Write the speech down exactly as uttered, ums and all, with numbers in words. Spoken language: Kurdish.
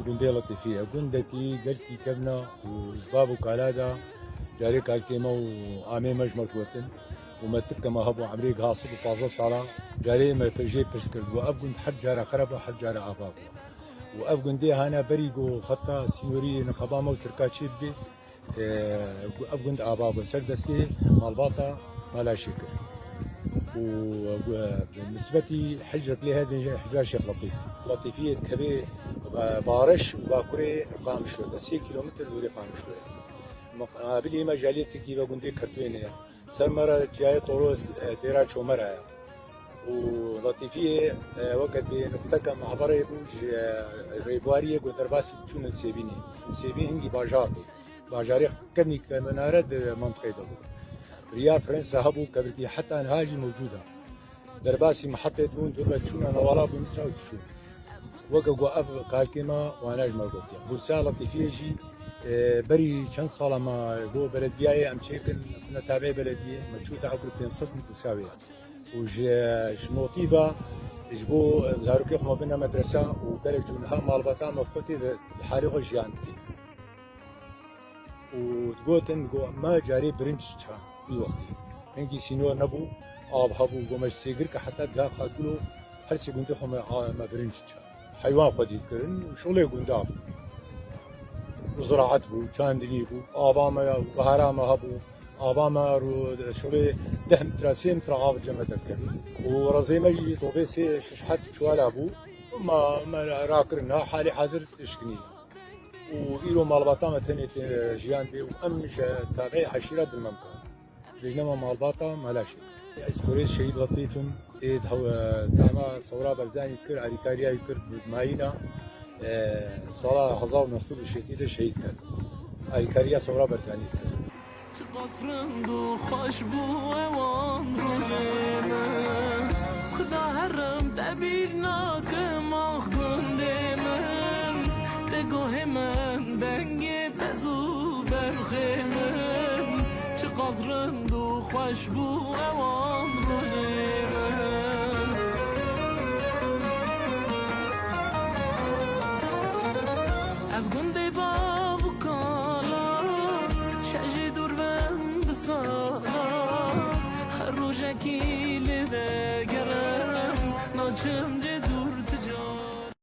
Gundê Letîfî ye. Gundekî gelkî kevn e û ji bav û kala de carê kalkê me û amê me ji me gotin û me tipke me hebû emrê giha sed û pazdeh sala. Carê me jê pirs kir, got, ev gund heft cara xera bû, heft cara ava bû. Û ev gundê hane berî ku xeta sînorî niqaba me û Tirka çê bibê, e, ev gund ava bû ser destê malbata Mala Şêkir. Û, e, bi nisbetî hicrek lê her bêje hicra Şêx Letîf. Letîfiyê dikevê, e, Bariş û bakurê Qamişlo de, sê kîlometr dûrê Qamişlo ye. Muqabilê me ji aliyê Tirkî ve gundê Kertwênê ye. Ser me re çiyayê Toros, e, dêra Çomera ye. Û Letîfiyê, e, weke dê nuqteke mehberê bû ji, e, rêbariyê ku derbasî çûne Sêbînê. Sêbîn hingî bajar bû. Bajarê kevnî ke minare di mintixê de bû. Riya Fransa hebû, kevirkî heta niha jî mewcûd e. Derbasî mihetê dibûn, dûr ve çûna newala bû Misra û diçûn. Weke ku ev kalkê me wana ji me gotiye. Bursa Letîfiyê jî, e, berî çend sala me got belediyayê em çêkin, tune tabê belediyê, me çû te ekur pênc sed bursa wê ye. Û ji, ji notî ve ji bo zarokê xwe me bine medresa û gelek cû niha malbata me xwetê di, di harê xwe jiyan dike. Û digotin, digot, me carê birinc ça wî wextî. Hingî sînor nebû, av hebû, got me ji Sêgirke heta diha Xatgulo, her sê gundê xwe me, a, me birinc ça. Heywan xwedî dikirin û şixulê gunda bû. Û ziraet bû, çandinî bû, ava me, bihara me hebû, ava me rû şixulê deh metre, sê metre av cem me derkevî. Û rezê me jî tovê sê şeş het çiwala bû. Ma me rakirin, ha halê hazir tişkinî. Û îro malbata me tenê tê jiyan dê û em ji tabiê eşîra dilmemka. Dêjnema malbata Mala Şêkir. Ez kurê Şehîd Letîf im. Ê di hew-, tama Sewra Barzanî kir, alîkariya wî kir bi mayîna, e, sala hezar û neh sed û şêstî de şehîd kir. Alîkariya Sewra Barzanî kir. Çiqas rind û xweş bû ewan rojê min. Xuda herim te bîr nakim, ax gundê min. Te guhê min dengê pez û berxê min. Çiqas rind û xweş bû ewan rojê min. Ev gundê ba